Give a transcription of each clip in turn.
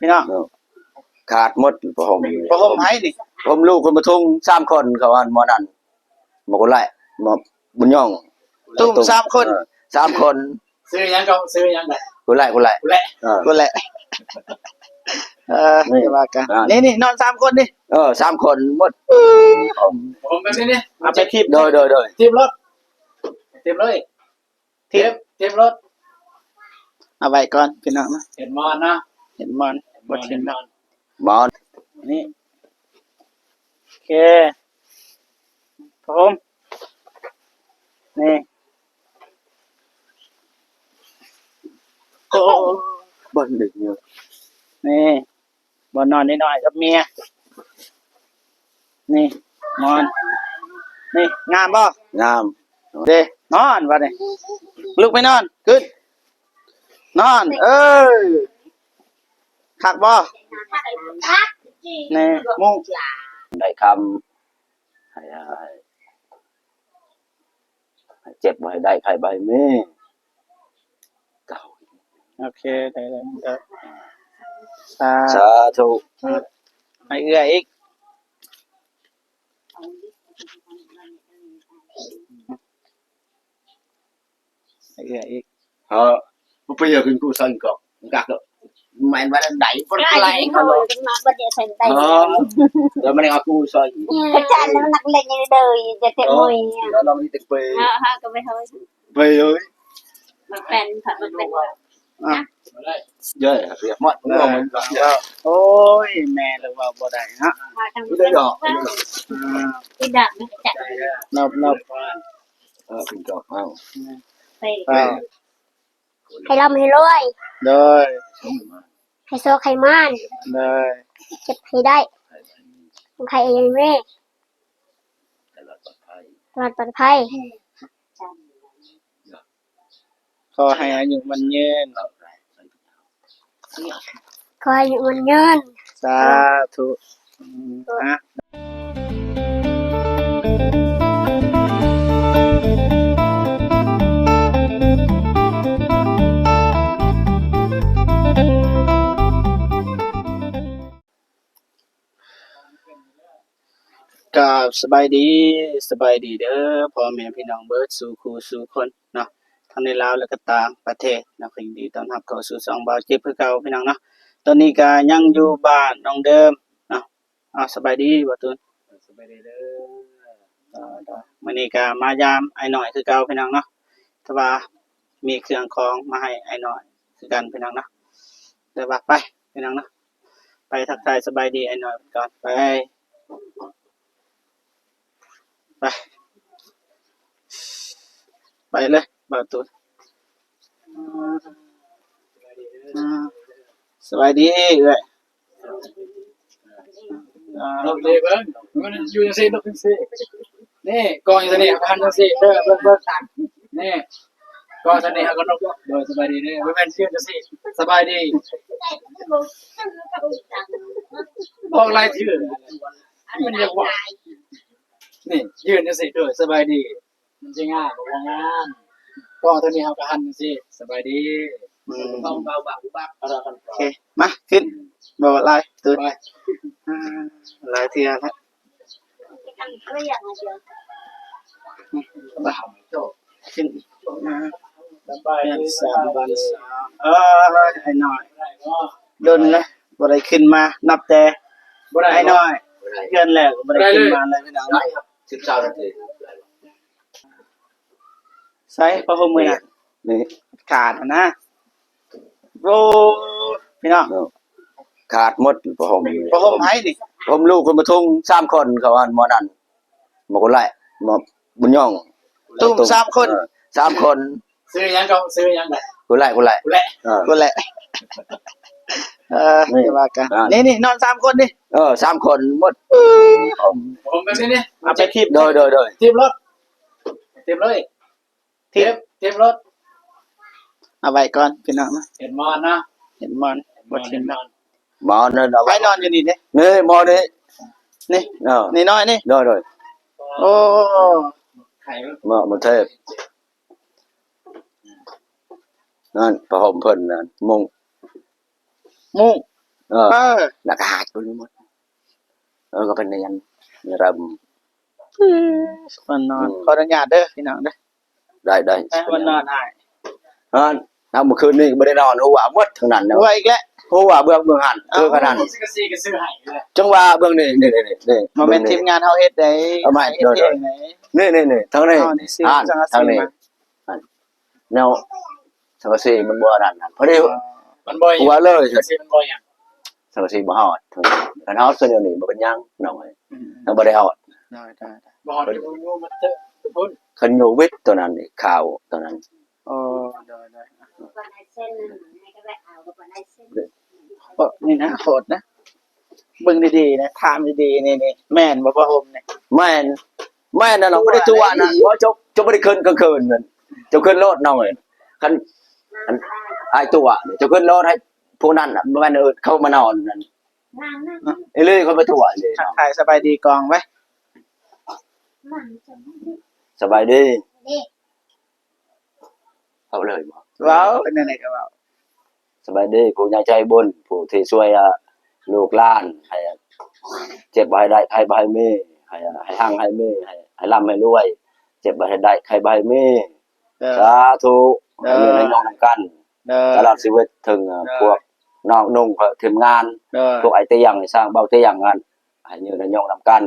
ພີ່ນ້ອງ ເນາະ ຂາດໝົດຜ້າຫົ່ມ ຜ້າຫົ່ມໃຜນີ້? ຜ້າຫົ່ມລູກຄົນປະທຸມສາມຄົນ ເຂົາອັນໝໍນັ້ນ ໝໍກຸໄລ ໝໍບຸນຍອງ ຕຸ້ມສາມຄົນ ເອີ ສາມຄົນ. ຊື່ຫຍັງກໍ? ຊື່ຫຍັງກໍ? ກຸໄລ ກຸໄລ ກຸໄລ ເອີ ກຸໄລ ເອີ ນີ້ ວ່າກັນ ອ່າ ນີ້ ນີ້ນອນສາມຄົນນີ້ ເອີ ສາມຄົນໝົດ ຜົມແບບນີ້ນີ້ ເອົາໄປທີບ ໂດຍ ໂດຍ ໂດຍ ທີບລົດ ທີບເລີຍ ທີບ ທີບລົດ ເອົາໄວ້ກ່ອນພີ່ນ້ອງເນາະ ເຮັດໝອນເນາະ ເຮັດໝອນ ເຮັດໝອນ ບໍ່ຖິ້ມດອກ ໝອນ ນີ້ ໂອເຄ ຜົມ ນີ້ ໂອ້ ບ່ອນດຶກຢູ່ ນີ້ ບ່ອນນອນນ້ອຍໆກັບເມຍ ນີ້ ໝອນ ນີ້ ງາມບໍ່? ງາມ ເດ້ ນອນບາດນີ້ ລຸກໄປນອນ ຂຶ້ນ ນອນ ເອີ ຄັກບໍ່? ນີ້ ມຸ້ງ ໄດ້ຄຳ ໃຫ້ ໃຫ້ ໃຫ້ເຈັບບໍ່ໃຫ້ໄດ້ ໄຂ້ບໍ່ໃຫ້ມີ ເກົ້າ ໂອເຄ ໄດ້ແລ້ວ ສາ ສາທຸ ໃຫ້ເອື້ອຍອີກ ໃຫ້ເອື້ອຍອີກ ເອີ ບໍ່ໄປເອີ ຂຶ້ນກູ່ຊັ້ນກໍ ກັກ ແມ່ນວ່າໄດ້ບໍ່ໄດ້ ໄດ້ ເຮົາມາບໍ່ໄດ້ໃສ່ໄດ້ ເອີ ແລ້ວມັນເອົາກູ່ໃສ່ ອືມ ກະຈານແລ້ວນັກເຫຼັ້ນຍັງເດີ ຈະເຕະມວຍ ແລ້ວລອງນີ້ເຕັກເປ ເຮົາກໍໄປເຮີ ໄປເອີຍ ມັນແປນ ມັນແປນ ອ່ະ ເຢີ ຮຽບຮ້ອຍ ໂອ້ຍ ແມ່ລະເວົ້າບໍ່ໄດ້ເນາະ ບໍ່ໄດ້ດອກ ອ່າ ນອບ ນອບ ເອີ ເປັນດອກເອົາ ເອີ ໃຫ້ລ່ຳໃຫ້ລວຍ ໂດຍ ໃຫ້ໂຊກໃຫ້ໝານ ໂດຍ ເຈັບໃຫ້ໄດ້ ໄຂ້ຢ່າມີ ຕະຫຼອດປອດໄພ ຕະຫຼອດປອດໄພ ຂໍໃຫ້ອາຍຸໝັ້ນຍືນ ຂໍໃຫ້ອາຍຸໝັ້ນຍືນ ສາທຸ ອືມ ນະ ກາບສະບາຍດີ ສະບາຍດີເດີພໍ່ແມ່ພີ່ນ້ອງເບິດສູ່ຄູ່ສູ່ຄົນເນາະ ທັງໃນລາວ ແລະ ກໍຕ່າງປະເທດເນາະ ກໍຍິນດີຕ້ອນຮັບເຂົ້າສູ່ຊ່ອງບ່າວເຈັບຄືເກົ່າພີ່ນ້ອງເນາະ ຕອນນີ້ກໍຍັງຢູ່ບ້ານນ້ອງເດີມເນາະ ເອົາ ສະບາຍດີບ່າວຕູນ ສະບາຍດີເດີ ມື້ນີ້ກໍມາຢາມອ້າຍນ້ອຍຄືເກົ່າພີ່ນ້ອງເນາະ ແຕ່ວ່າມີເຄື່ອງຂອງມາໃຫ້ອ້າຍນ້ອຍຄືກັນພີ່ນ້ອງເນາະ ແຕ່ວ່າໄປພີ່ນ້ອງເນາະ ໄປທັກທາຍສະບາຍດີອ້າຍນ້ອຍກ່ອນ ໄປ ໄປ ໄປເລີຍບ່າວຕູນ ສະບາຍດີເອື້ອຍ ອ່າ ເບິ່ງ ມັນຢູ່ຈັ່ງຊີ້ ນົກຈັ່ງຊີ້ ນີ້ ກອງຢູ່ຈັ່ງນີ້ ເຮົາກໍຫັນຈັ່ງຊີ້ ເດີ ເບິ່ງ ເບິ່ງ ນີ້ ກອງຈັ່ງນີ້ ເຮົາກໍນົກ ໂດຍ ສະບາຍດີເດີ ບໍ່ແມ່ນຊື່ຈັ່ງຊີ້ ສະບາຍດີ ບອກຫຼາຍເທື່ອ ມັນຢາກເວົ້າ ນີ້ ຢືນຈັ່ງຊີ້ ໂດຍ ສະບາຍດີ ມັນຊິງາມບໍ່ງາມ ກໍເທົ່ານີ້ເຮົາກໍຫັນຈັ່ງຊີ້ ສະບາຍດີ ອືມ ເບົາໆ ໂອເຄ ມາ ຂຶ້ນ ບໍ່ຫຼາຍ ຕື່ນ ໄປ ອ່າ ຫຼາຍເທື່ອແລ້ວ ຂຶ້ນ ອ່າ ສະບາຍດີ ເອີຍ ອ້າຍນ້ອຍ ດົນແລ້ວບໍ່ໄດ້ຂຶ້ນມາ ນັບແຕ່ອ້າຍນ້ອຍເຮືອນແລ້ວ ບໍ່ໄດ້ຂຶ້ນມາເລີຍ ພີ່ນ້ອງ ສິບຊາວນາທີ ໃສ່ຜ້າຫົ່ມມື້ນັ້ນ ນີ້ ຂາດຫັ້ນນະ ໂອ້ ພີ່ນ້ອງ ຂາດໝົດຜ້າຫົ່ມ ຜ້າຫົ່ມໃຜນີ້? ຜ້າຫົ່ມລູກຄົນປະທຸມສາມຄົນ ເຂົາອັນໝໍນັ້ນ ໝໍກຸໄລ ໝໍບຸນຍອງ ຕຸ້ມສາມຄົນ ເອີ ສາມຄົນ ຊື່ຫຍັງກໍ? ຊື່ຫຍັງກໍ? ກຸໄລ ກຸໄລ ກຸໄລ ເອີ ກຸໄລ ເອີ ນີ້ ວ່າກັນ ອ່າ ນີ້ ນີ້ ນອນສາມຄົນນີ້ ເອີ ສາມຄົນໝົດ ຜົມແບບນີ້ນີ້ ເອົາໄປຖີບ ໂດຍ ໂດຍ ໂດຍ ຖີບລົດ ຖີບເລີຍ ຖີບ ຖີບລົດ ເອົາໄວ້ກ່ອນພີ່ນ້ອງເນາະ ເຮັດໝອນເນາະ ເຮັດໝອນ ບໍ່ຖິ້ມດອກ ໝອນນັ້ນເອົາໄວ້ ໃຜນອນຢູ່ນີ້ເດ້ ນີ້ໝໍນີ້ ນີ້ ເອີ ນີ້ນ້ອຍນີ້ ໂດຍ ໂດຍ ໂອ້ ໝໍ ໝໍເທບ ນັ້ນ ຜ້າຫົ່ມເພິ່ນນັ້ນ ມຸ້ງ ມຸ້ງ ເອີ ເອີ ແລ້ວກໍຫາຍໄປໝົດ. ເອີ ກໍເປັນຢ່າງນັ້ນລະ. ເອີ ມັນນອນ ອືມ ຂໍອະນຸຍາດເດີພີ່ນ້ອງເດີ. ໄດ້ ໄດ້ ໄປ ມັນນອນອ້າຍ. ນອນ ນອນ ເມື່ອຄືນນີ້ບໍ່ໄດ້ນອນ ຫົວໝົດທັງນັ້ນແລ້ວ ຫົວອີກແລ້ວ ຫົວເບື້ອງ ເບື້ອງຫັ້ນ ເອີ ຄືຂະໜາດ ສັງກະສີກໍຊື້ໃຫ້ ຈັ່ງວ່າເບິ່ງນີ້ ນີ້ ນີ້ ນີ້ ບໍ່ແມ່ນທີມງານເຮົາເຮັດໄດ໋ ເອົາໃໝ່ ເຮັດເອງໄດ໋ ນີ້ ນີ້ ນີ້ ທາງນີ້ ອໍ ນີ້ຊື້ ອ່າ ສັງກະສີ ທາງນີ້ ມາ ແນວສັງກະສີມັນບໍ່ອັນນັ້ນ ພໍດີ ມັນບໍ່ ຫົວເລີຍ ສັງກະສີມັນບໍ່ຫຍັງ ສັງກະສີບໍ່ຮອດ ຄັນຮອດສ່ວນດຽວນີ້ບໍ່ເປັນຫຍັງນ້ອງເອີຍ ອືມ ມັນບໍ່ໄດ້ຮອດ ໄດ້ ໄດ້ ໄດ້ ບໍ່ຮອດ ຢູ່ ຢູ່ມັນເທີ ພຸ້ນ ຄັນຢູ່ວິດຕົວນັ້ນນີ້ ຂາວຕົວນັ້ນ ໂອ້ ໂດຍ ໂດຍ ເພາະນີ້ນະ ໂຫດນະ ເບິ່ງດີໆນະ ຖາມດີໆ ນີ້ ນີ້ ແມ່ນບໍ່ຜ້າຫົ່ມນີ້? ແມ່ນ ແມ່ນນະ ບໍ່ໄດ້ຕົວະນະ ບໍ່ ເຈົ້າ ເຈົ້າບໍ່ໄດ້ຂຶ້ນກາງຄືນນັ້ນ ເຈົ້າຂຶ້ນໂລດນ້ອງເອີຍ ຄັນ ອັນ ອ້າຍຕົວະ ເຈົ້າຂຶ້ນໂລດໃຫ້ພວກນັ້ນນະ ບໍ່ແມ່ນເອີ້ນເຂົາມານອນນັ້ນ ອີ່ຫຼີ ເຂົາໄປຕົວະອີ່ຫຼີ ທັກທາຍສະບາຍດີກ່ອນໄວ້ ສະບາຍດີ ເວົ້າເລີຍບໍ່? ເວົ້າ ເປັນຈັ່ງໃດກໍເວົ້າ. ສະບາຍດີຜູ້ໃຫຍ່ໃຈບຸນ ຜູ້ທີ່ຊ່ວຍ ອາ ລູກຫຼານ ໃຫ້ເຈັບບໍ່ໃຫ້ໄດ້ ໄຂ້ບໍ່ໃຫ້ມີ ໃຫ້ ໃຫ້ຮັ່ງໃຫ້ມີ ໃຫ້ ໃຫ້ລ່ຳໃຫ້ລວຍ ເຈັບບໍ່ໃຫ້ໄດ້ ໄຂ້ບໍ່ໃຫ້ມີ ເອີ ສາທຸ ເອີ ໃຫ້ມີໃຫ້ນ້ອງນຳກັນ ເອີ ຕະຫຼອດຊີວິດ ເຖິງ ເອີ ເອີ ພວກນ້ອງນຸ່ງ ທີມງານ ເອີ ພວກອ້າຍຕຽງ ຊ່າງເບົາຕຽງ ຫັ້ນ ໃຫ້ຍືນໃຫ້ຍົງນຳກັນ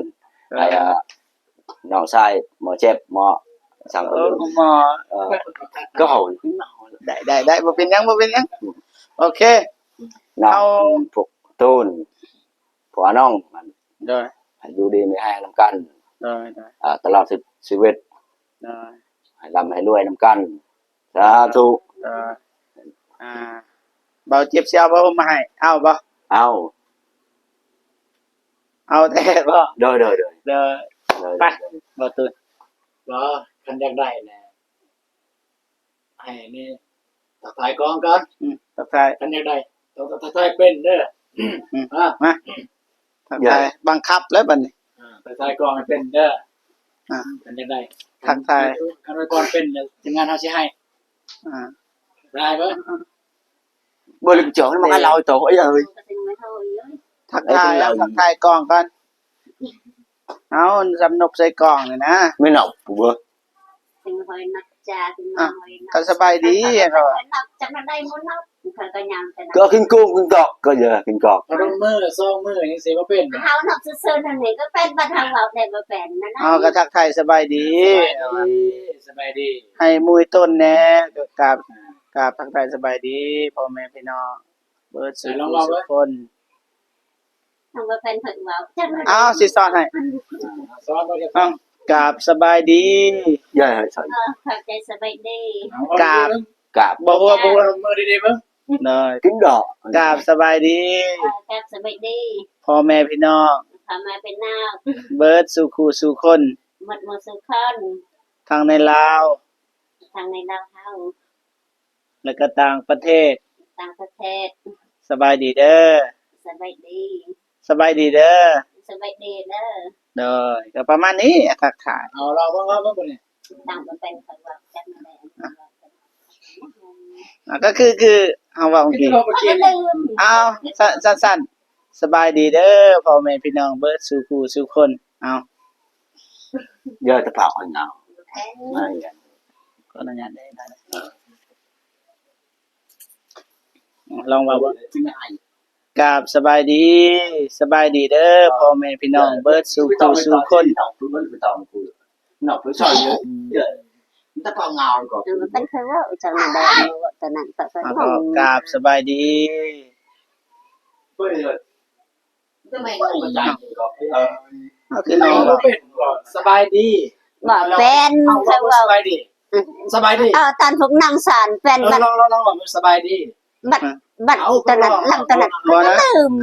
ເອີ ໃຫ້ ອາ ນ້ອງຊາຍໝໍເຈັບ ໝໍສັງ ເອີ ໝໍ ເອີ ກໍເວົ້າ ໄດ້ ໄດ້ ໄດ້ ບໍ່ເປັນຫຍັງ ບໍ່ເປັນຫຍັງ ອືມ ໂອເຄ ນ້ອງ ເຮົາ ພວກຕູນ ພວກອານ້ອງ ໂດຍ ໃຫ້ຢູ່ດີມີແຮງນຳກັນ ໂດຍ ໂດຍ ອາ ຕະຫຼອດຊີ ຊີວິດ ໂດຍ ໃຫ້ລ່ຳໃຫ້ລວຍນຳກັນ ສາທຸ ເອີ ອ່າ ເບົາເຈັບຊິເອົາຜ້າຫົ່ມມາໃຫ້ ເອົາບໍ່? ເອົາ ເອົາແທ້ບໍ່? ໂດຍ ໂດຍ ໂດຍ ໂດຍ ໂດຍ ໄປ ໂດຍ ເບົາຕູນ ບໍ່ ຄັນຢາກໄດ້ແຫຼະ ໃຫ້ນີ້ ທັກທາຍກ່ອນກ່ອນ ອືມ ທັກທາຍ ຄັນຢາກໄດ້ ຕ້ອງທັກທາຍເປັນເດີ ອືມ ມາ ມາ ທັກທາຍ ບັງຄັບແລ້ວບັດນີ້ ອ່າ ທັກທາຍກ່ອນໃຫ້ເປັນເດີ ອ່າ ຄັນຢາກໄດ້ ທັກທາຍ ຄັນໄວ້ກ່ອນເປັນ ທີມງານເຮົາຊິໃຫ້ ອ່າ ໄດ້ບໍ່? ບໍ່ໄດ້ຈອງ ມັນກໍເລົ່າຕໍ່ ເອີຍ ທັກທາຍ ເອົາ ທັກທາຍກ່ອນກ່ອນ ເອົາ ສຳນົບໃສ່ກ່ອງນີ້ນະ ແມ່ນເອົາບໍ່? ເປັນຫອຍນັກຈາ ເປັນ ອ່ະ ຫອຍນັກ ກໍສະບາຍດີ ຫອຍນັກ ຈັກໜ້ອຍໄດ້ໝົດເນາະ ເຂົາກໍຍາມໄປນຳ ກໍກິນກຸ້ງກິນກອກ ກໍຢ່າກິນກອກ ພະນົມມືສອງມືຍັງຊິບໍ່ເປັນ ເຮົານັບຊື່ໆນັ້ນນີ້ກໍເປັນ ບັດເຮົາເວົ້າໄດ້ບໍ່ເປັນນັ້ນນະ ເຮົາກໍທັກທາຍສະບາຍດີ ສະບາຍດີ ສະບາຍດີ ໃຫ້ໝູ່ຕົນແດ່ ກໍກາບ ກາບທັກທາຍສະບາຍດີພໍ່ແມ່ພີ່ນ້ອງເບິດສູ່ ໃຫ້ລອງເວົ້າເບິ່ງ ສູ່ຄົນ ນ້ອງບໍ່ເປັນເພິ່ນເວົ້າ ເອົາ ຊິສອນໃຫ້ ອ່າ ສອນບໍ່ໄດ້ ເອົາ ກາບສະບາຍດີ ຢ່າໃຫ້ສອນ ເອີ ຂອບໃຈ ສະບາຍດີ ກາບ ກາບ ບໍ່ຫົວ ບໍ່ຫົວ ມືດີໆເບິ່ງ ໂດຍ ກິນດອກ ກາບສະບາຍດີ ເອີ ກາບສະບາຍດີ ພໍ່ແມ່ພີ່ນ້ອງ ພໍ່ແມ່ພີ່ນ້ອງ ເບິດສູ່ຄູ່ສູ່ຄົນ ໝົດໝູ່ສູ່ຄົນ ທັງໃນລາວ ທັງໃນລາວເຮົາ ແລ້ວກໍຕ່າງປະເທດ ຕ່າງປະເທດ ສະບາຍດີເດີ ສະບາຍດີ ສະບາຍດີເດີ ສະບາຍດີເດີ ໂດຍ ກໍປະມານນີ້ ອາ ທັກທາຍ ເອົາ ລອງເບິ່ງ ລອງເບິ່ງບັດນີ້ ຕ່າງປະເທດເຂົາເວົ້າກັນແລ້ວ ອ່າ ກໍຄື ຄືເຮົາເວົ້າເມື່ອກີ້ ເອົາ ສັ້ນໆ ສະບາຍດີເດີ ພໍ່ແມ່ພີ່ນ້ອງເບິດສູ່ຄູ່ສູ່ຄົນ ເອົາ ຢ່າແຕ່ປາກຂ້ອຍໜາວ ຂໍອະນຸຍາດເດີ ລອງເວົ້າເບິ່ງ ກາບສະບາຍດີ ສະບາຍດີເດີ ພໍ່ແມ່ພີ່ນ້ອງເບິດສູ່ຄູ່ສູ່ຄົນ ເປັນເພິ່ນເວົ້າ ເຈົ້ານັ້ນໄດ້ເວົ້າ ຕອນນັ້ນກໍ ອ່າ ກໍກາບສະບາຍດີ ເອົາຄືນ້ອງເວົ້າ ສະບາຍດີ ບໍ່ແມ່ນ ເຂົາເວົ້າ ສະບາຍດີ ສະບາຍດີ ເອີ ຕອນພວກນັ່ງສານແມ່ນ ເອີ ລອງ ລອງ ລອງເວົ້າ ສະບາຍດີ ບັດ ບັດຕອນນັ້ນ ຫຼັງຕອນນັ້ນ ບໍ່ນະ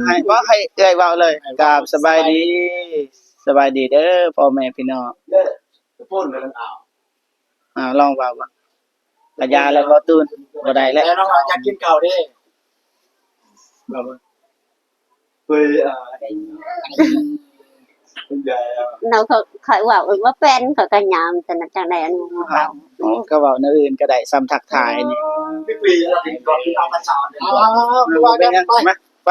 ໃຫ້ ບໍ່ ໃຫ້ເອື້ອຍເວົ້າເລີຍ ກາບສະບາຍດີ ສະບາຍດີເດີ ພໍ່ແມ່ພີ່ນ້ອງ ເດີ ຕະໂກນໄປນຳເອົາ ອ່າ ລອງເວົ້າເບິ່ງ ກະຢ່າແລ້ວ ບໍ່ຕື່ນ ບໍ່ໄດ້ແລ້ວ ແຕ່ນ້ອງອາດຢາກກິນເຂົ້າເດ້ ເອີ ເອີ ເນາະ ຂ້ອຍ ຂ້ອຍເວົ້າບໍ່ເປັນ ຂ້ອຍກໍຍາມ ຈັ່ງໃດອັນນີ້ ເອົ້າ ກໍເວົ້າແນວອື່ນກໍໄດ້ ສ່ຳທັກທາຍນີ້ ເອີ ມາ ໄປ ໄປ.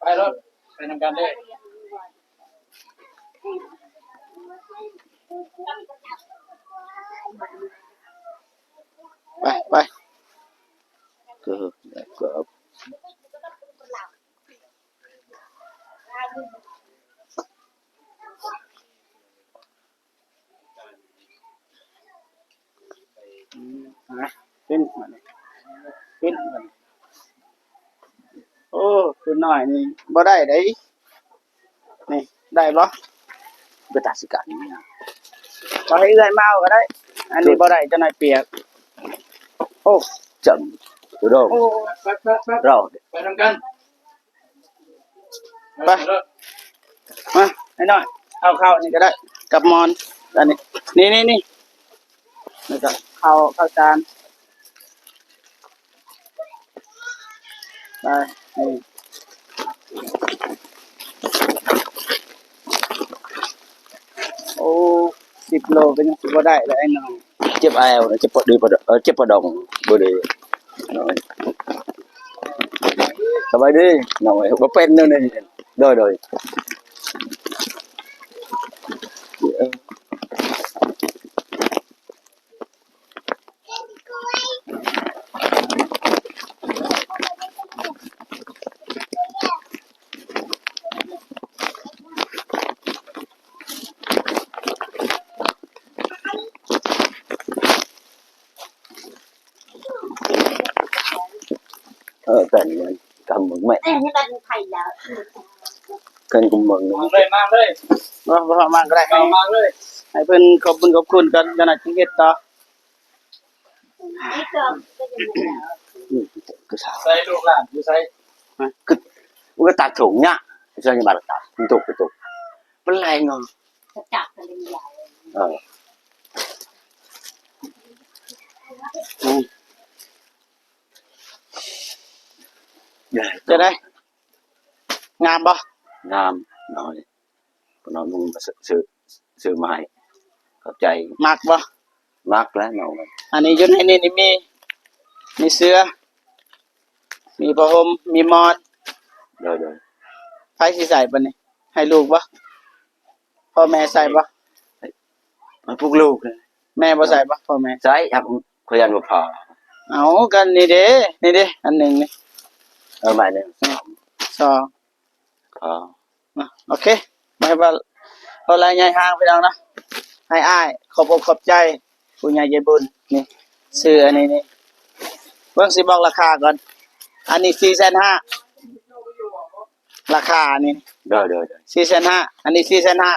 ໄປໂລດ ໄປນຳກັນເລີຍ ໄປ ໄປ ເກີບ ເກີບ. ອືມ ມາ ຂຶ້ນ ຂຶ້ນ ໂອ້ ຄືນນ້ອຍນີ້ບໍ່ໄດ້ເດ້ ນີ້ ໄດ້ບໍ່? ເປັນຕາຊິກັນ ບໍ່ໃຫ້ເອື້ອຍມາເອົາກໍໄດ້ ອັນນີ້ບໍ່ໄດ້ ຈັກໜ້ອຍປຽກ ໂອ້ ຈຳ ໂດ ໂອ້ ໄປ ໄປ ໄປ ເຮົາ ໄປນຳກັນ. ໄປ ມາ ໄອ້ນ້ອຍ ເອົາເຂົ້ານີ້ກໍໄດ້ ກັບໝອນ ອັນນີ້ ນີ້ໆໆ ແລ້ວກໍເຂົ້າ ເຂົ້າຈານ ໄປ ນີ້ ໂອ້ ສິບໂລກໍຍັງຊິບໍ່ໄດ້ເລີຍ ໄອ້ນ້ອຍ. ເຈັບແອວນະ ເຈັບປະ ເອີ ເຈັບປະດົງ ບໍ່ດີ ສະບາຍດີ ນ້ອງເອີຍ ບໍ່ເປັນແນວນີ້ ໂດຍ ໂດຍ. ເອີ ແຕ່ນີ້ມັນກຳເບິ່ງແມ່ ເອີ ໃຫ້ມັນໄປແລ້ວ ເພິ່ນກຳເບິ່ງ ມາເລີຍ ມາເລີຍ ບໍ່ ບໍ່ ມາກໍໄດ້ ເອົາມາເລີຍ ໃຫ້ເພິ່ນຂອບບຸນຂອບຄຸນກ່ອນ ຈັ່ງໃດຈຶ່ງເຮັດຕໍ່. ໃສ່ລູກຫຼານຢູ່ໃສ? ຮະ? ຄື ມັນກໍຕັດຖົງຍາກ ໃສ່ມາລະກະ ມັນຕົກ ມັນຕົກ ມັນແລງເນາະ ເອີ ອືມ ຈັ່ງໃດ? ງາມບໍ່? ງາມ ນ້ອຍ ນ້ອງນຸ່ງຊື້ ຊື້ມາໃຫ້ ຂອບໃຈ. ມັກບໍ່? ມັກແຫຼະນ້ອງ. ອັນນີ້ຢູ່ໃນນີ້ນີ້ມີ ມີເສື້ອ ມີຜ້າຫົ່ມ ມີໝອນ. ໂດຍໆ. ໃຜຊິໃສ່ບັດນີ້? ໃຫ້ລູກບໍ່? ພໍ່ແມ່ໃສ່ບໍ່? ໃຫ້ພວກລູກ. ແມ່ບໍ່ໃສ່ບໍ່? ພໍ່ແມ່ໃສ່ ຫາກຂ້ອຍຢ້ານບໍ່ພໍ. ເອົາ ກໍນີ້ເດ້ ນີ້ເດ້ ອັນໜຶ່ງນີ້. ເອີ ໝາຍໜຶ່ງ ສອງ ສອງ ພໍ. ເນາະ ໂອເຄ ບໍ່ໃຫ້ເວົ້າ ເວົ້າຫຼາຍຍາຍຫ່າງພີ່ນ້ອງເນາະ ໃຫ້ອ້າຍຂອບອົກຂອບໃຈຜູ້ໃຫຍ່ໃຈບຸນ ນີ້ ຊື້ອັນນີ້ນີ້ ເບິ່ງ ຊິບອກລາຄາກ່ອນ ອັນນີ້ສີ່ແສນຫ້າ ລາຄາອັນນີ້ ໂດຍໆໆ ສີ່ແສນຫ້າ ອັນນີ້ສີ່ແສນຫ້າ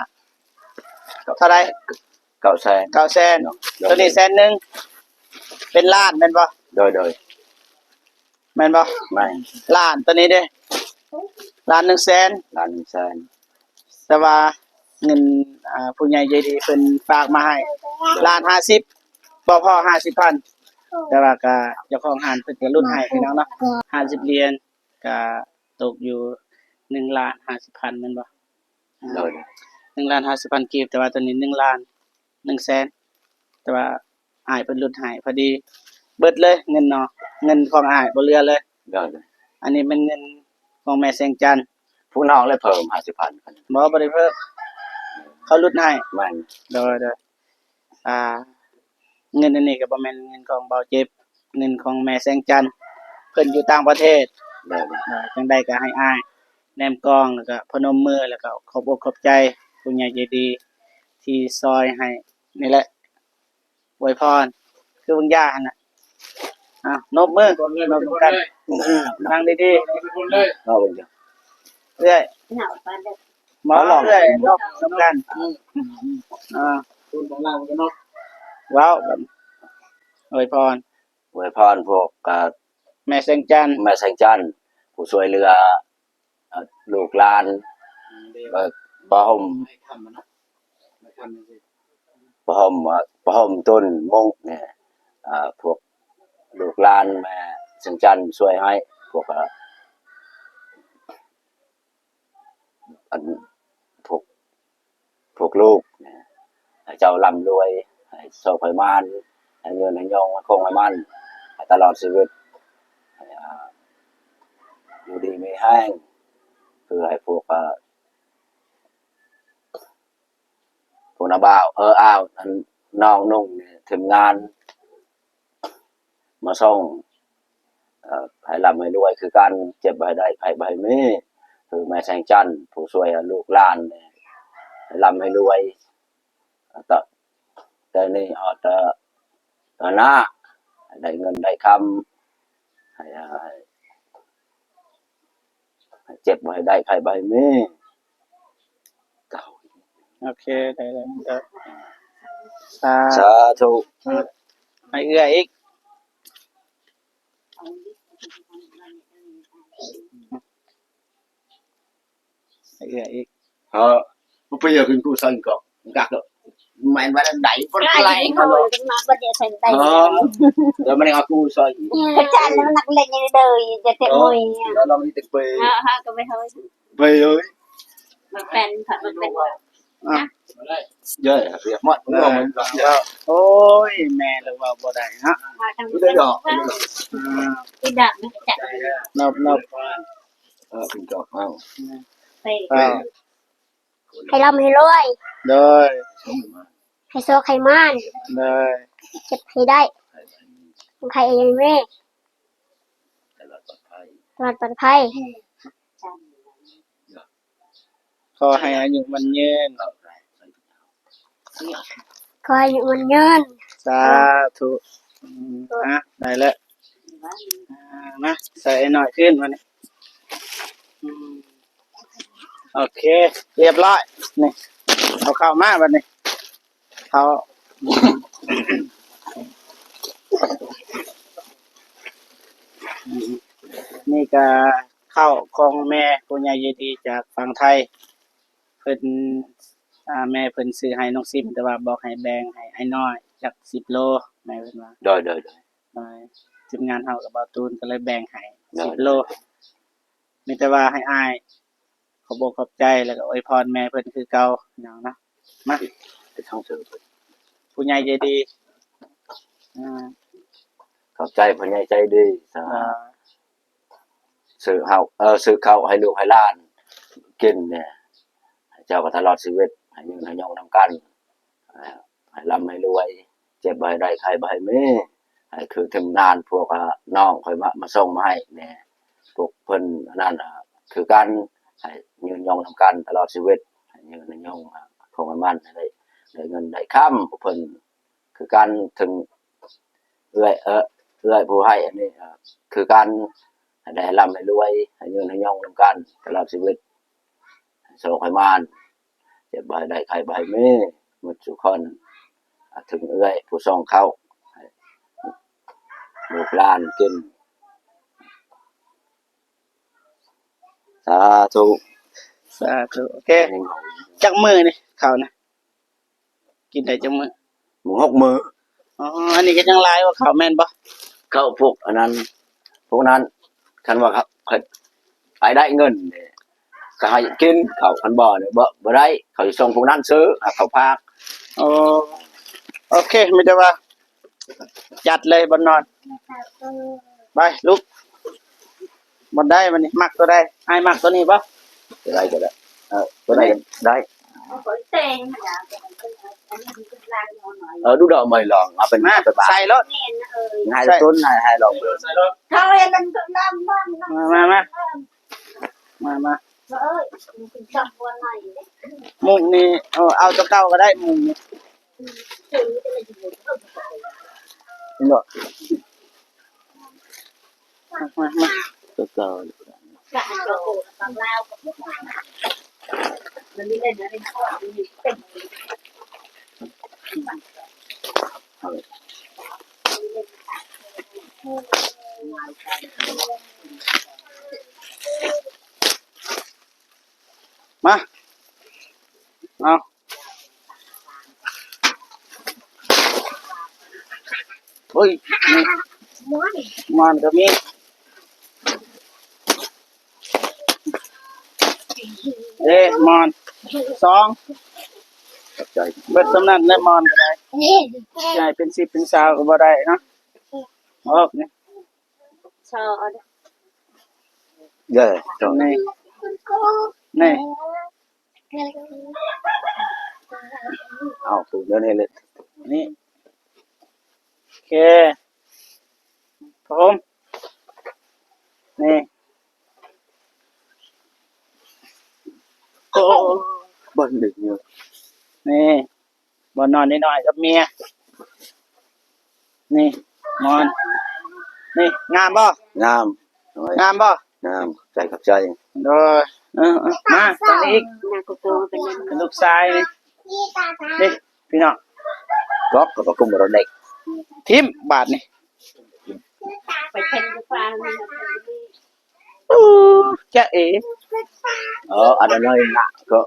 ເທົ່າໃດ? ເກົ້າແສນ ເກົ້າແສນ ໂດຍ ໂຕນີ້ແສນໜຶ່ງ ເປັນລ້ານແມ່ນບໍ່? ໂດຍໆ. ແມ່ນບໍ່? ແມ່ນ. ລ້ານ ໂຕນີ້ເດ້? ລ້ານໜຶ່ງແສນ ລ້ານໜຶ່ງແສນ ແຕ່ວ່າເງິນ ອ່າ ຜູ້ໃຫຍ່ໃຈດີເພິ່ນຝາກມາໃຫ້ ລ້ານຫ້າສິບ ບໍ່ພໍຫ້າສິບພັນ ແຕ່ວ່າກະເຈົ້າຂອງຮ້ານເພິ່ນກະຫຼຸດໃຫ້ພີ່ນ້ອງເນາະ ຫ້າສິບຫຼຽນ ກະຕົກຢູ່ໜຶ່ງລ້ານຫ້າສິບພັນແມ່ນບໍ່? ໂດຍ ໜຶ່ງລ້ານຫ້າສິບພັນກີບ ແຕ່ວ່າຕອນນີ້ໜຶ່ງລ້ານໜຶ່ງແສນ ແຕ່ວ່າອ້າຍເພິ່ນຫຼຸດໃຫ້ພໍດີ ເບິດເລີຍເງິນເນາະ ເງິນຂອງອ້າຍບໍ່ເຫຼືອເລີຍ. ໂດຍ ອັນນີ້ແມ່ນເງິນຂອງແມ່ແສງຈັນ ພວກນ້ອງເລີຍເພີ່ມຫ້າສິບພັນ. ບໍ່ ບໍ່ໄດ້ເພີ່ມ ເຂົາຫຼຸດໃຫ້. ແມ່ນ ໂດຍໆ. ອ່າ ເງິນອັນນີ້ກໍບໍ່ແມ່ນເງິນຂອງບ່າວເຈັບ ເງິນຂອງແມ່ແສງຈັນ ເພິ່ນຢູ່ຕ່າງປະເທດ. ໂດຍ ອ່າ ຈັ່ງໃດກໍໃຫ້ອ້າຍແນມກ້ອງ ແລ້ວກໍພະນົມມື ແລ້ວກໍຂອບອົກຂອບໃຈຜູ້ໃຫຍ່ໃຈດີທີ່ຊ່ອຍໃຫ້ນີ້ແຫຼະ ອວຍພອນ ຄືບາງຢ່າງຫັ້ນນະ. ເອົາ ນົບມື ນົບນຳກັນ ນັ່ງດີໆ ເອົາເບິ່ງເດີ ເອື້ອຍ ໝໍເອື້ອຍ ນົບນຳກັນ. ອ່າ ເວົ້າ ອວຍພອນ ອວຍພອນພວກ ອ່າ ແມ່ແສງຈັນ ແມ່ແສງຈັນ ຜູ້ຊ່ວຍເຫຼືອ ເອີ ລູກຫຼານ ເອີ ຜ້າຫົ່ມ ຜ້າຫົ່ມ ເອີ ຜ້າຫົ່ມຕົ້ນມົ້ງນີ້ ອ່າ ພວກລູກຫຼານແມ່ແສງຈັນຊ່ວຍໃຫ້ ພວກ ອ່າ ອັນ ພວກ ພວກລູກ ໃຫ້ເຈົ້າລ່ຳລວຍ ໃຫ້ໂຊກໃຫ້ໝານ ໃຫ້ເງິນໃຫ້ຍອງໃຫ້ຄົງໃຫ້ມັນ ໃຫ້ຕະຫຼອດຊີວິດ ໃຫ້ ອ່າ ຢູ່ດີມີແຮງ ຄືໃຫ້ພວກ ອ່າ ພວກນ້າບ່າວ ເອີ ອ້າວ ອັນ ນ້ອງນຸ່ງນີ້ ທີມງານ ມາສົ່ງ ເອີ ໃຫ້ລ່ຳໃຫ້ລວຍຄືກັນ ເຈັບບໍ່ໃຫ້ໄດ້ ໄຂ້ບໍ່ໃຫ້ມີ ຄືແມ່ແສງຈັນ ຜູ້ຊ່ວຍລູກຫຼານ ໃຫ້ລ່ຳໃຫ້ລວຍ ແຕ່ ແຕ່ນີ້ຮອດ ເອີ ຕາໜ້າ ໃຫ້ໄດ້ເງິນໄດ້ຄຳ ໃຫ້ ໃຫ້ ໃຫ້ເຈັບບໍ່ໃຫ້ໄດ້ ໄຂ້ບໍ່ໃຫ້ມີ. ໂອເຄ ໄດ້ແລ້ວ ສາ ສາທຸ ໃຫ້ເອື້ອຍອີກ ໃຫ້ເອື້ອຍອີກ ເອີ ບໍ່ໄປເອີ ຂຶ້ນກູໃສ່ກອກ ກັກ ແມ່ນວ່າໄດ້ບໍ່ໄດ້ ເຮົາມາບໍ່ໄດ້ໃສ່ໄດ້ ເອີ ແລ້ວມັນເອົາກູໃສ່ ອືມ ກະຈານແລ້ວມັນນັກເຫຼັ້ນຢູ່ເດີ ຢ່າແຕະມຸຍ ແລ້ວລອງອີກເປັນເປີ ເຮົາ ເຮົາກໍໄປເຮົາ ໄປເອີຍ ມັນແປນ ມັນແປນ ອ່ະ ເຢີ ຮຽບໝົດ ໂອ້ຍ ແມ່ລະເວົ້າບໍ່ໄດ້ເນາະ ບໍ່ໄດ້ດອກ ອ່າ ອີດຳນະ ນອບ ນອບ ເອີ ເປັນດອກເອົາ ໄປ ໄປ ໃຫ້ລ່ຳໃຫ້ລວຍ ໂດຍ ໃຫ້ໂຊກໃຫ້ໝານ ໂດຍ ເຈັບໃຫ້ໄດ້ ໄຂ້ຢ່າມີ ຕະຫຼອດປອດໄພ ຂໍໃຫ້ອາຍຸໝັ້ນຍືນ ຂໍໃຫ້ອາຍຸໝັ້ນຍືນ ສາທຸ ອືມ ອ່ະ ໄດ້ແລ້ວ ອ່າ ມາ ໃສ່ໄອ້ນ້ອຍຄືນບາດນີ້ ອືມ ໂອເຄ ຮຽບຮ້ອຍ ນີ້ ເອົາເຂົ້າມາບາດນີ້ ເຂົ້າ ນີ້ກະເຂົ້າຂອງແມ່ຜູ້ໃຫຍ່ໃຈດີຈາກຝັ່ງໄທ ເພິ່ນ ອ່າ ແມ່ເພິ່ນຊື້ໃຫ້ນ້ອງຊິມ ແຕ່ວ່າບອກໃຫ້ແບ່ງໃຫ້ອ້າຍນ້ອຍຈັກສິບໂລ ແມ່ເພິ່ນວ່າ ໂດຍ ໂດຍ ໂດຍ ໂດຍ ທີມງານເຮົາກັບບ່າວຕູນກໍເລີຍແບ່ງໃຫ້ ໂດຍ ສິບໂລ ໂດຍ ມີແຕ່ວ່າໃຫ້ອ້າຍຂອບອົກຂອບໃຈ ແລ້ວກໍອວຍພອນແມ່ເພິ່ນຄືເກົ່າເນາະ ມາ ໄປທ່ອງເຊີງເພິ່ນ ຜູ້ໃຫຍ່ໃຈດີ ອ່າ ຂອບໃຈຜູ້ໃຫຍ່ໃຈດີ ອ່າ ຊື້ເຂົ້າ ເອີ ຊື້ເຂົ້າໃຫ້ລູກໃຫ້ຫຼານກິນແດ່ ໃຫ້ເຈົ້າກໍຕະຫຼອດຊີວິດ ໃຫ້ຍືນໃຫ້ຍົງນຳກັນ ໃຫ້ລ່ຳໃຫ້ລວຍ ເຈັບບໍ່ໃຫ້ໄດ້ ໄຂ້ບໍ່ໃຫ້ມີ ໃຫ້ຄືທີມງານພວກ ອ່າ ນ້ອງຂ້ອຍມາ ມາສົ່ງມາໃຫ້ແດ່ ພວກເພິ່ນອັນນັ້ນ ອ່າ ຄືກັນ ໃຫ້ຍືນຍົງນຳກັນຕະຫຼອດຊີວິດ ໃຫ້ຍືນໃຫ້ຍົງ ອ່າ ຄົງໃຫ້ໝັ້ນ ໃຫ້ໄດ້ ໄດ້ເງິນໄດ້ຄຳ ພວກເພິ່ນ ຄືກັນ ເຖິງເອື້ອຍ ເອີ ເອື້ອຍຜູ້ໃຫ້ອັນນີ້ ເອີ ຄືກັນ ໃຫ້ໄດ້ໃຫ້ລ່ຳໃຫ້ລວຍ ໃຫ້ຍືນໃຫ້ຍົງນຳກັນຕະຫຼອດຊີວິດ ໃຫ້ໂຊກໃຫ້ໝານ ເຈັບບໍ່ໃຫ້ໄດ້ ໄຂ້ບໍ່ໃຫ້ມີ ໝົດສູ່ຄົນ ເຖິງເອື້ອຍຜູ້ສົ່ງເຂົ້າໃຫ້ລູກຫຼານກິນ ສາທຸ ສາທຸ ໂອເຄ ຈັກມື້ນີ້ເຂົ້ານະ? ກິນໄດ້ຈັກມື້? ມື້ ຫົກມື້. ອໍ ອັນນີ້ກໍຍັງຫຼາຍກວ່າເຂົ້າແມ່ນບໍ່? ເຂົ້າພວກອັນນັ້ນ ພວກນັ້ນ ຄັນວ່າເຂົາ ໃຜໄດ້ເງິນນີ້ ກໍໃຫ້ກິນເຂົ້າ ຄັນບໍ່ນີ້ ບໍ່ ບໍ່ໄດ້ ເຂົາຊິສົ່ງພວກນັ້ນຊື້ ຫາເຂົ້າຝາກ. ໂອ້ ໂອເຄ ມີແຕ່ວ່າ ຈັດເລີຍບ່ອນນອນ ໄປ ລຸກ ບ່ອນໃດບັດນີ້ ມັກຕົວໃດ? ອ້າຍມັກຕົວນີ້ບໍ່? ຕົວໃດກໍໄດ້ ເອີ ຕົວໃດກໍໄດ້ ເອີ ດູດອກໃໝ່ລອງ ເອົາເປັນ ມາ ເອົາໄປບາດ ໃສ່ໂລດ ໃຫ້ ໃສ່ ຕົ້ນ ໃຫ້ ໃຫ້ລອງເບິ່ງ ເຂົາເຫັນມັນກໍລຳ ມາ ມາ ມາ ມາ ມາ ມຸ້ງນີ້ ເອົາ ເອົາຕົວເກົ່າກໍໄດ້ ມຸ້ງນີ້ ເຫັນບໍ່? ມາ ມາ ມາ ຕົວເກົ່າ ມາ ເອົາ ໂອ້ຍ ນີ້ ໝອນກໍມີ ເດ້ ໝອນ ສອງ ຂອບໃຈ. ເບິດສ່ຳນັ້ນແຫຼະ ໝອນກໍໄດ້ ຊິໃຫ້ເປັນສິບເປັນຊາວກໍບໍ່ໄດ້ເນາະ ອອກນີ້ ຊໍ ເດີ້ ນີ້ ນີ້ ເອົາ ປູກແນວນີ້ເລີຍ ນີ້ ໂອເຄ ພະພົມ ນີ້ ໂອ້ ບ່ອນດຶງຢູ່ ນີ້ ບ່ອນນອນນ້ອຍໆກັບເມຍ ນີ້ ໝອນ ນີ້ ງາມບໍ່? ງາມ ງາມບໍ່? ງາມ ຂອບໃຈ ຂອບໃຈ. ໂດຍ ເອີໆ ມາທາງນີ້ອີກ ເປັນລູກຊາຍນີ້ ນີ້ ພີ່ນ້ອງ ລັອກກໍປະກຸມບໍ່ໄດ້ ຖິ້ມບາດນີ້ ໄປເທັນຢູ່ຟາງ ອູ້ ຈະເອ ເອີ ອັນນັ້ນນະກໍ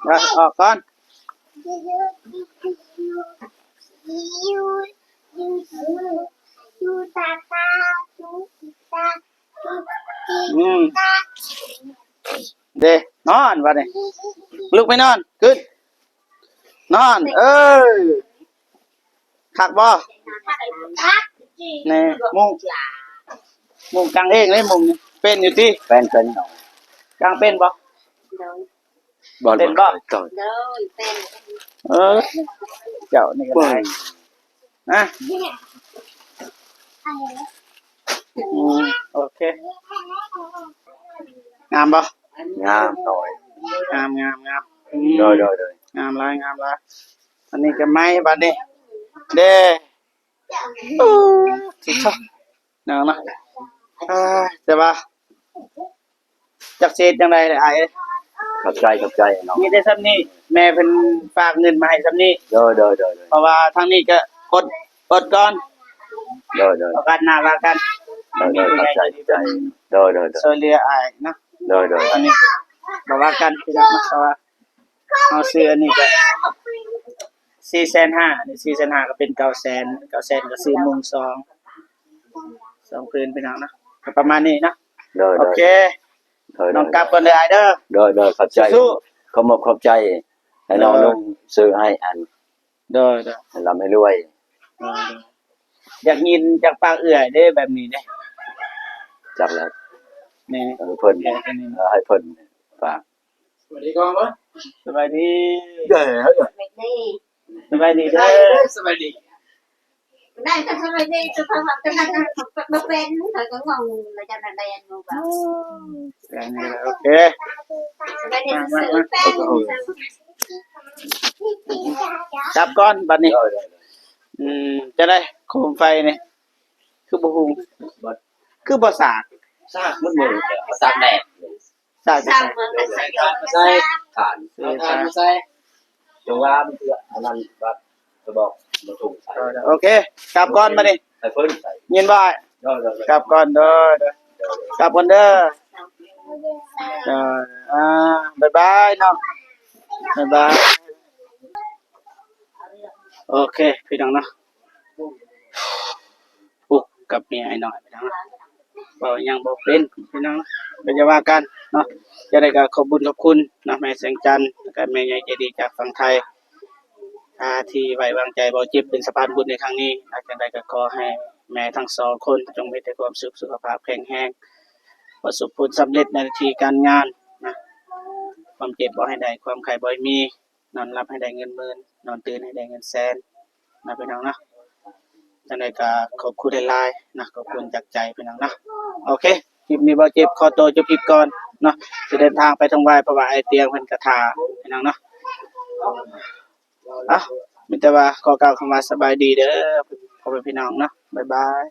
ມາ ອອກກ່ອນ. ອືມ ເດ້ ນອນບາດນີ້ ລຸກໄປນອນ ຂຶ້ນ ນອນ ເອີ ຄັກບໍ່? ນີ້ ມຸ້ງ ມຸ້ງກາງເອງເດ້ ມຸ້ງນີ້ ເປັນຢູ່ຕິ? ເປັນ ເປັນ ກາງເປັນບໍ່? ບໍ່ ເປັນບໍ່? ໂດຍ ເປັນ ເອີ ເຈົ້ານີ້ກໍໄດ້ ນະ ອືມ ໂອເຄ ງາມບໍ່? ງາມ ໂດຍ ງາມ ງາມ ງາມ ອືມ ໂດຍ ໂດຍ ໂດຍ ງາມຫຼາຍ ງາມຫຼາຍ ອັນນີ້ກໍໃໝ່ບາດນີ້ ເດ້ ໂອ້ ສຸດຍອດ ເນາະ ເນາະ ອ່າ ແຕ່ວ່າ ຈັກຊິເຮັດຈັ່ງໃດແຫຼະອ້າຍເອີຍ ຂອບໃຈ ຂອບໃຈເນາະ ມີແຕ່ຊ່ຳນີ້ ແມ່ເພິ່ນຝາກເງິນມາໃຫ້ຊ່ຳນີ້ ໂດຍ ໂດຍ ໂດຍ ໂດຍ ເພາະວ່າທາງນີ້ກໍອົດ ອົດກ່ອນ ໂດຍ ໂດຍ ໂອກາດໜ້າວ່າກັນ ໂດຍ ໂດຍ ຂອບໃຈ ຂອບໃຈ ໂດຍ ໂດຍ ໂດຍ ຊ່ວຍເຫຼືອອ້າຍເນາະ ໂດຍ ໂດຍ ອັນນີ້ບໍ່ວ່າກັນ ພີ່ນ້ອງເນາະ ເພາະວ່າ ເຮົາຊື້ອັນນີ້ກໍສີ່ແສນຫ້າ ນີ້ສີ່ແສນຫ້າ ກໍເປັນເກົ້າແສນ ເກົ້າແສນ ກໍຊື້ມຸ້ງສອງ ສອງຜືນ ພີ່ນ້ອງເນາະ ກໍປະມານນີ້ເນາະ ໂດຍ ໂອເຄ ໂດຍ ໂດຍ ນ້ອງກັບກ່ອນເດີອ້າຍເດີ ໂດຍ ໂດຍ ຂອບໃຈ ຂອບ ຂອບໃຈ ໃຫ້ນ້ອງ ໂດຍ ລຸງຊື້ໃຫ້ອັນ ໂດຍ ໂດຍ ໃຫ້ລ່ຳໃຫ້ລວຍ ໂດຍ ໂດຍ ຢາກຍິນຈາກປາກເອື້ອຍເດ້ແບບນີ້ເດ້ ຈັກແລ້ວ ນີ້ ເອີ ເພິ່ນ ເອີ ໃຫ້ເພິ່ນຝາກ ສະບາຍດີກ່ອນບໍ່? ສະບາຍດີ ເດີ້ ສະບາຍດີ ສະບາຍດີເດີ້ ສະບາຍດີ ໄດ້ກໍສະບາຍດີ ສະບາຍດີ ສະບາຍດີ ບໍ່ເປັນ ຂ້ອຍກໍງົງ ແລ້ວຈະໄດ້ອັນນີ້ບໍ່ ໂອເຄ ສະບາຍດີ ມາ ມາ ມາ ກັບກ່ອນບັດນີ້ ອືມ ຈັ່ງໃດໂຄມໄຟນີ້ ຄືບໍ່ຮຸ່ງ ຄືບໍ່ສາກ ສາກມັນບໍ່ ສາກແດດ ສາກ ສາກ ເອົາຖ່ານມາໃສ່ ຖ່ານ ເອົາຖ່ານມາໃສ່ ຈັ່ງວ່າມັນຄືອັນນັ້ນ ບັດກະບອກມາຖົມໃສ່ ໂອເຄ ກັບກ່ອນບັດນີ້ ໃຫ້ເພິ່ນໃສ່ ຍິນບໍ່ອ້າຍ ໂດຍ ໂດຍ ໂດຍ ກັບກ່ອນ ໂດຍ ໂດຍ ກັບກ່ອນເດີ ໂດຍ ອ່າ ບາຍບາຍເນາະ ບາຍບາຍ ໂອເຄ ພີ່ນ້ອງເນາະ ອຸກ ກັບເມຍອ້າຍນ້ອຍ ພີ່ນ້ອງເນາະ ເວົ້າຫຍັງບໍ່ເປັນ ພີ່ນ້ອງເນາະ ກໍຢ່າວ່າກັນເນາະ ຈັ່ງໃດກໍຂອບບຸນຂອບຄຸນເນາະ ແມ່ແສງຈັນ ແລ້ວກໍແມ່ໃຫຍ່ໃຈດີຈາກຝັ່ງໄທ ອ່າ ທີ່ໄວ້ວາງໃຈບໍ່ເຈັບເປັນສະພານບຸນໃນຄັ້ງນີ້ ແລ້ວຈັ່ງໃດກໍຂໍໃຫ້ແມ່ທັງສອງຄົນ ຈົ່ງມີແຕ່ຄວາມສຸກ ສຸຂະພາບແຂງແຮງ ປະສົບຜົນສຳເລັດໃນໜ້າທີ່ການງານນະ ຄວາມເຈັບບໍ່ໃຫ້ໄດ້ ຄວາມໄຂ້ບໍ່ໃຫ້ມີ ນອນຫຼັບໃຫ້ໄດ້ເງິນໝື່ນ ນອນຕື່ນໃຫ້ໄດ້ເງິນແສນນະ ພີ່ນ້ອງເນາະ ຈັ່ງໃດກໍຂອບຄຸນຫຼາຍໆນະ ຂອບຄຸນຈາກໃຈ ພີ່ນ້ອງເນາະ ໂອເຄ ຄລິບນີ້ເວົ້າເຈັບຂໍໂຕຈົບຄລິບກ່ອນເນາະ ຊິເດີນທາງໄປທາງວາຍ ເພາະວ່າອ້າຍຕຽງເພິ່ນກະຖ້າ ພີ່ນ້ອງເນາະ ເອົາ ມີແຕ່ວ່າຂໍກ່າວຄຳວ່າສະບາຍດີເດີ ພໍ່ແມ່ພີ່ນ້ອງເນາະ ບາຍບາຍ.